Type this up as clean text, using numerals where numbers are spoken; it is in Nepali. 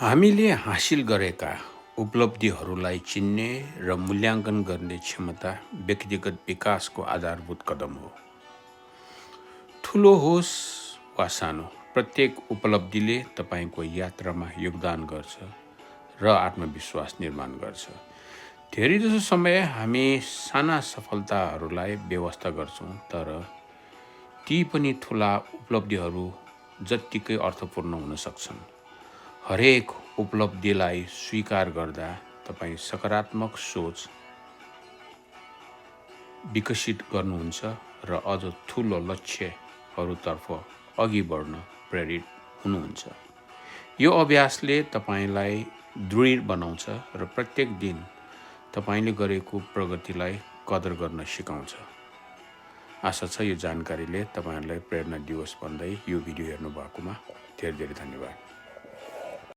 हामीले हासिल गरेका उपलब्धिहरूलाई चिन्ने र मूल्याङ्कन गर्ने क्षमता व्यक्तिगत विकासको आधारभूत कदम हो। ठुलो होस् वा सानो, प्रत्येक उपलब्धिले तपाईको यात्रामा योगदान गर्छ र आत्मविश्वास निर्माण गर्छ। धेरैजसो समय हामी साना सफलताहरूलाई व्यवस्था गर्छौँ, तर ती पनि ठुला उपलब्धिहरू जत्तिकै अर्थपूर्ण हुन सक्छन्। हरेक उपलब्धिलाई स्वीकार गर्दा तपाईँ सकारात्मक सोच विकसित गर्नुहुन्छ र अझ ठुलो लक्ष्यहरूतर्फ अघि बढ्न प्रेरित हुनुहुन्छ। यो अभ्यासले तपाईलाई दृढ बनाउँछ र प्रत्येक दिन तपाईले गरेको प्रगतिलाई कदर गर्न सिकाउँछ। आशा छ यो जानकारीले तपाईहरुलाई प्रेरणा दियोस् भन्दै यो भिडियो हेर्नु भएकोमा धेरै धेरै धन्यवाद।